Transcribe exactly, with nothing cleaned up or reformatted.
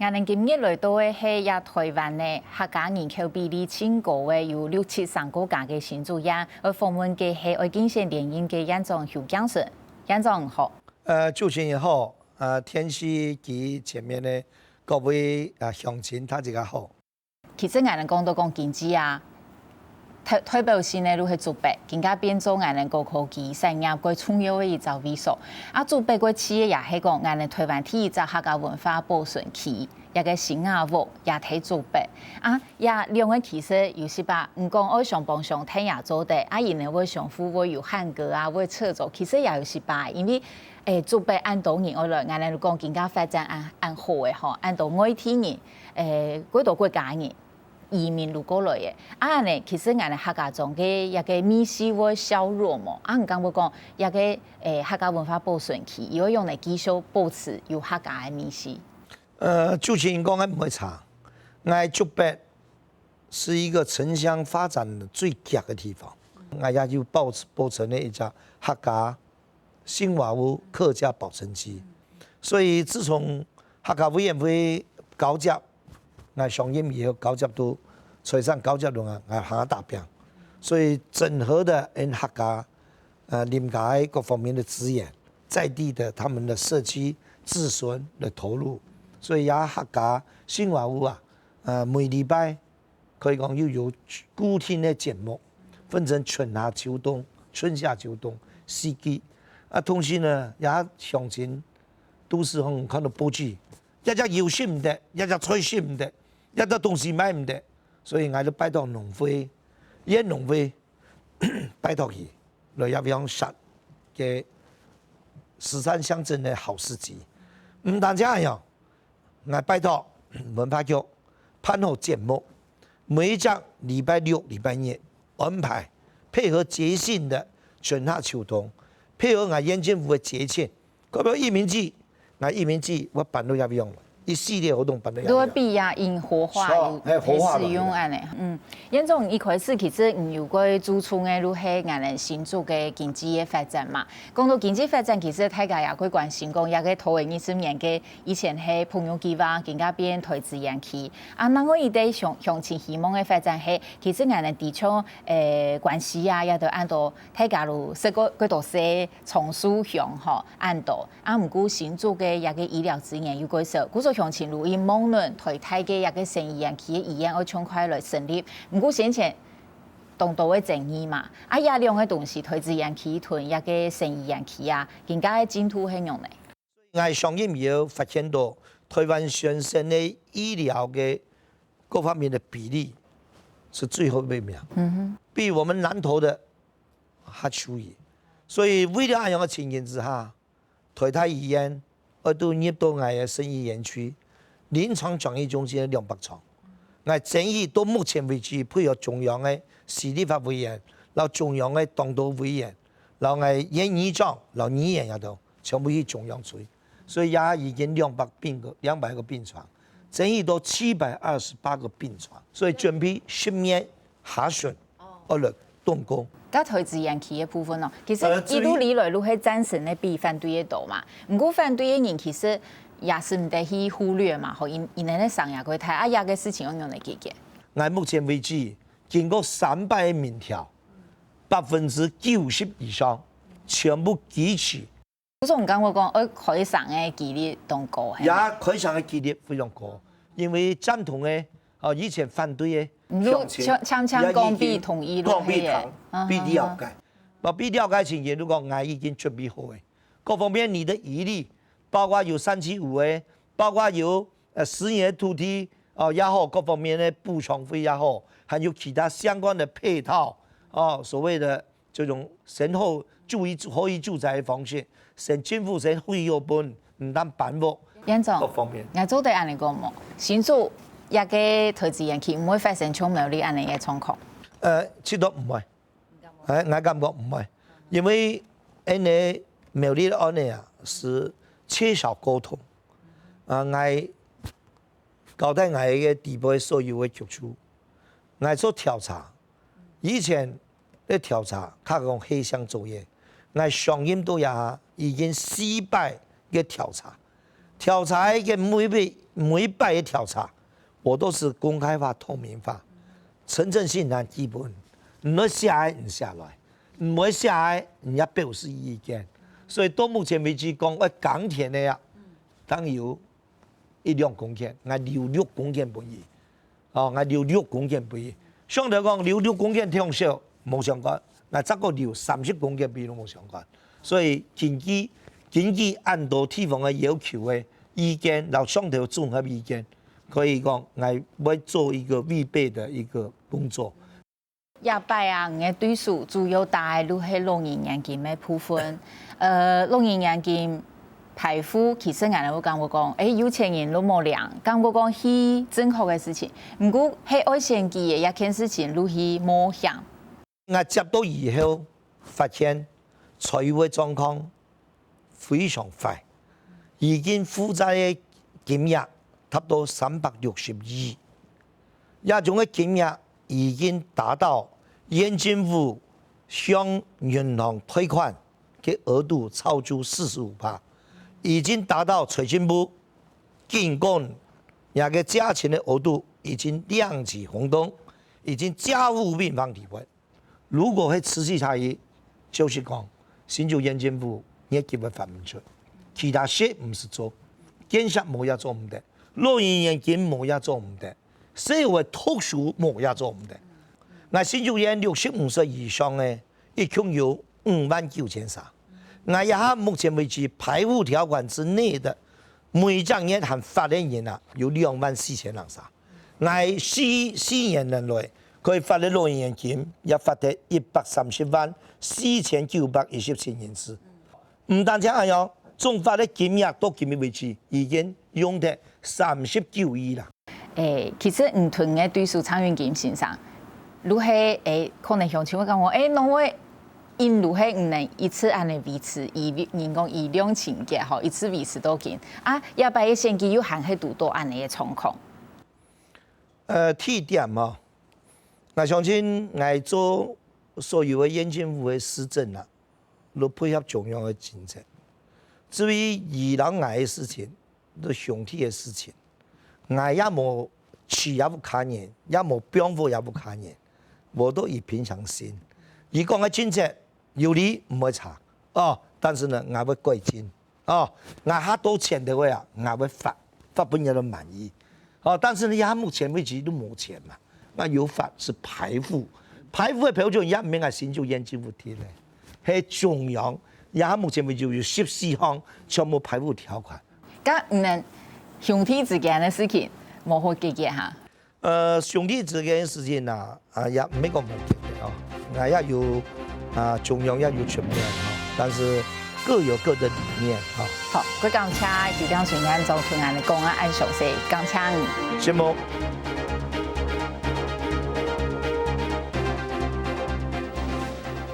恁樣今日來到个係這臺灣个客家人口比例盡高个，有六七成過加个新竹縣，愛訪問个係愛競選連任个縣長邱敬順。縣長好。呃，主持人好，呃，電視機前面个各位啊鄉親，大家好。其實𠊎等講到講經濟啊，代代表性个就係竹北，今下變做𠊎等高科技產業蓋重要个一隻位所。啊，竹北蓋趣个也係講，𠊎等臺灣第一隻客家文化保存區，這个新雅屋也在竹北。啊，這兩个其實有時吧，毋講愛相幫相𢯭也做得，啊，因為會相互會有喊歌啊，會掣奏，其實也有時吧，因為，誒，竹北恁多人愛來，𠊎等就講今下發展恁恁好个吼，恁多外地人，誒，幾多國家人。 移民就過來个。啊呢，其實𠊎等客家庄个一个味緒會削弱無？啊，你敢會講一个誒客家文化保存區，佢會用來繼續保持有客家个味緒？呃，主持人講个毋會差。𠊎竹北是一個城鄉發展最強个地方，𠊎也有保保存了一隻客家 新雅屋客家保存區。所以自從客家委員會交接，𠊎上任以後交接到財產交接了啊，𠊎還打拚。所以整合的𠊎客家，呃，林家个各方面的資源，在地的他們的社區自存的投入，所以也客家新雅屋啊，呃，每禮拜 可以講又有固定个節目，分成春夏秋冬、春夏秋冬四季。啊，同時呢，也鄉親都市項看到報紙，一隻油食毋得，一隻菜食毋得，一隻東西買毋得，所以𠊎就拜託農會，因農會拜託佢來這方設个慈善鄉鎮个好市集。毋單淨恁樣，𠊎拜託文化局辦好節目， 每一隻禮拜六、禮拜日安排，配合節慶的春夏秋冬，配合𠊎縣政府个節慶，代表義民祭，𠊎義民祭𠊎辦到這樣，一系列活動辦到這樣。都會比較引火化，有，係，火化嘛，係用恁樣。嗯，縣長一開始其實你有過注重个就係𠊎等新竹个經濟个發展嘛。講到經濟發展，其實大家也會關心講，這个頭个二十年个 以前係朋友計畫，今下變台資園區。啊，另外一個鄉鄉親希望个發展係，其實𠊎等知像，誒，關西啊，也都恁多大家都識過幾多歲長壽鄉吼，恁多。啊，毋過新竹个這个醫療資源又過少，故所鄉親就會望等台大个這个生醫園區个醫院愛盡快來成立。毋過先前當多个爭議嘛，啊，這兩个東西，台資園區同這个生醫園區啊，今下个進度係仰呢？ 𠊎上任以後發現到，台灣全省个醫療个各方面个比例係最後一名，比我們南投的還優異。所以為了恁樣个情形之下，台大醫院愛都入到𠊎个生醫園區，臨床轉移中心个兩百床。𠊎爭取到目前為止，配合中央个市立法委員，摎中央个黨團委員， 摎𠊎縣議長、摎議員也都全部去中央追，所以也已經兩百病个，兩百个病床，爭取到七百二十八个病床，所以準備十月下旬愛來動工。該台資園區个部分哦，其實一路以來就係贊成个比反對个多嘛。毋過反對个人其實也係毋得去忽略嘛，吼，因因為个聲也過大，啊，這个事情愛仰般來解決？𠊎目前為止，經過三擺个民調， 百分之九十以上全部支持。總共會講，愛開城个機率當高，係無？也開城个機率非常高，因為贊同个，哦，以前反對个，你就強強強講比同意咯，講比同，係个。比了解。嗯，嗯，嗯。嘛，比了解情形，就講𠊎已經準備好个，各方面你的疑慮，包括有三七五个，包括有，呃，私人个土地，哦，也好，各方面个補償費也好，還有其他相關的配套，哦，所謂的 這種先好住宅，後起住宅个方式，先政府先回有本，毋單搬屋，縣長，各方面。𠊎做得恁樣講無？新竹這个台資園區毋會發生像苗栗恁樣个狀況？呃，其實毋會。哎，𠊎感覺毋會，因為恁樣苗栗个案例啊，係切小溝通。啊，𠊎交代𠊎个底背所有个局處，𠊎做調查， 以前个調查，較講黑箱作業，𠊎上任到這下已經四擺个調查，調查个每一擺每一擺个調查，我都是公開化、透明化，誠誠信實基本，毋會寫个毋寫來，毋會寫个毋也表示意見。所以到目前為止講愛耕田个啊，當有一兩公頃，𠊎留六公頃分佢。哦，𠊎留六公頃分佢。上頭講留六公頃忒少，無相干，𠊎再過留三十公頃分佢都無相干。所以根據根據恁多地方个要求个意見，摎上頭綜合意見，可以講𠊎會做一個預備的一個工作。 這擺啊，你个對手主要打个就係老人年金个部分。呃，老人年金排戶，其實𠊎會感覺講，欸，有錢人就無領，感覺講去正確个事情。毋過，係愛選舉个這件事情，就去冒險。𠊎接到以後，發現財務个狀況 非常壞，已經負債个金額達到三百六十億，這種个金額已經達到縣政府向銀行貸款个額度超出四十五趴，已經達到財政部警告，這個借錢个額度已經亮起紅燈，已經家戶病房地位。 如果係持續下去，就是講，新竹縣政府業績會發毋出，其他事毋使做，建設無也做毋得，老人年金無也做毋得，社會特殊無也做毋得。𠊎新竹縣六十五歲以上个，一共有五萬九千儕。𠊎這下目前為止排戶條款之內个，每隻月還罰个人啊，有兩萬四千人儕。 𠊎四四年來，可以發个老人年金，也發忒一百三十萬四千九百一十七人次。毋單淨恁樣，總發个金額到今日為止，已經用忒三十九億啦。欸，其實毋同个對手蔡英文先生，就係欸，可能鄉親會講講，欸，哪會因為係毋能一直恁樣維持，以人講以量情結吼，一直維持到今。啊，這擺个選舉又還係堵到恁樣个狀況。 呃，第一點吼，𠊎相信𠊎做所有个縣政府个施政啊，都配合中央个政策。至於你摎𠊎个事情，都兄弟个事情，𠊎也無欺壓屋下人，也無放火壓屋下人，我都以平常心。你講个政策有理毋會差，哦，但是呢，𠊎會改進。 哦，𠊎下到錢个話啊，𠊎會發，發分人都滿意。哦，但是呢，佢目前為止都無錢嘛，那有發係排戶，排戶个標準也毋係𠊎新竹縣政府定个，係中央，佢目前為止有十四項全部排戶條款。該你們兄弟之間个事情，無好解決哈？ 呃，兄弟之間个事情啊，啊，也毋係講無解決哦。𠊎也有，啊，中央也有出面哦，但是各有各的理念哦。好，𠊎感謝局長先生做同𠊎个講啊，恁詳細，感謝你。承蒙。